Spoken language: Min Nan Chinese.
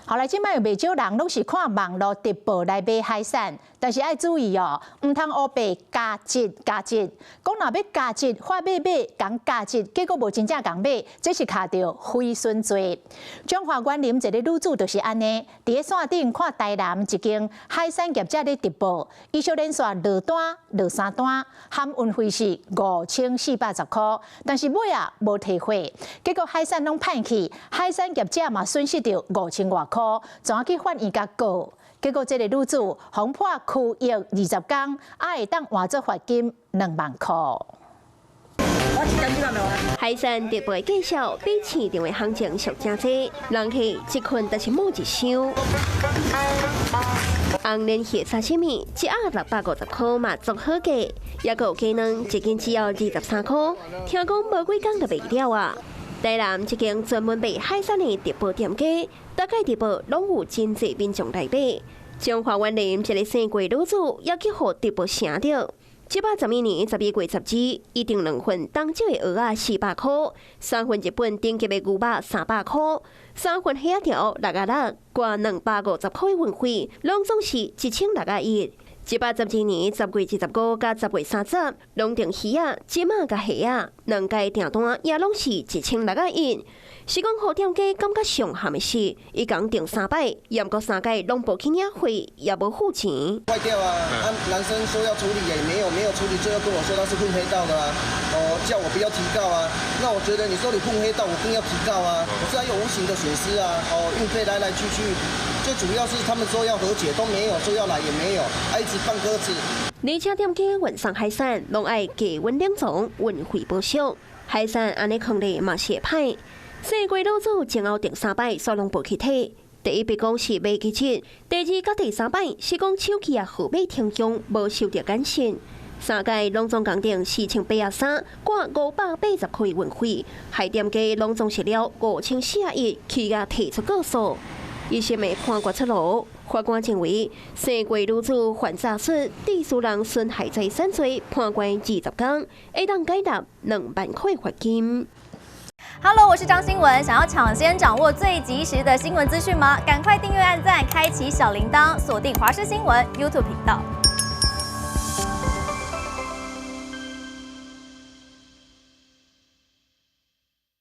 好來，這擺有袂少人攏是看網路直播來買海產，但是愛注意哦，毋通烏白加折加折。講若欲加折，發買買共加折，結果無真正共買，這是卡著毀損罪。彰化員林一个女子就是按呢，佇咧線頂看台南一間海產業者咧直播，伊小連續落單落三單，含運費是5410箍，但是尾仔無提貨，結果海產攏歹去，海產業者嘛損失著5000外箍，怎去法院共告？結果這个女子予判拘役20工，也會當換做罰金2萬箍。海產直播的介紹比市場的行情俗誠濟，人客一群就是滿一箱。紅鰱魚沙西米一盒650箍嘛足好價，抑閣有雞卵一斤只要23箍，聽講無幾工就賣了啊！台南這間專門賣海產的直播店家，逐擺直播攏有真濟民眾來買。彰化員林一个姓郭女子也去予直播晟著。111年12月12，伊訂兩份東石的蚵仔400箍，三份日本頂級的牛肉300箍，三份蝦仔條6仔六，加250箍的運費，攏總是1601。112年10月25佮10月30，攏訂魚仔、蟳仔佮蝦仔，兩家訂單也攏是1601。是講予店家感覺上譀的是，伊共訂三擺，毋過三擺攏無去領貨，也無付錢。壞掉啊！啊，男生說要處理也沒有，沒有處理，最後跟我說他是混黑道的啊，哦，叫我不要提告啊。那我覺得你說你混黑道，我更要提告啊！我是還有無形的損失啊，哦，運費來來去去，最主要是他們說要和解都沒有，說要來也沒有，啊，一直放鴿子。而且店家運送海產，攏愛低溫冷藏，運費無俗。海產按呢囥咧嘛是會歹。姓郭女子前後訂三擺，煞攏無去提。第一筆講是買機折，第二佮第三擺是講手機仔號碼停用，無收著簡訊。三擺攏總共訂4083，掛580箍運費，害店家攏總蝕了5041，去共提出告訴。一審的判決出爐，法官認為姓郭女子犯詐術，致使人損害財產罪，判關20工，會當解納2萬塊罰金。 Hello，我是張新聞。想要搶先掌握最及時的新聞資訊嗎？趕快訂閱、按讚、開啟小鈴鐺，鎖定華視新聞 YouTube 頻道。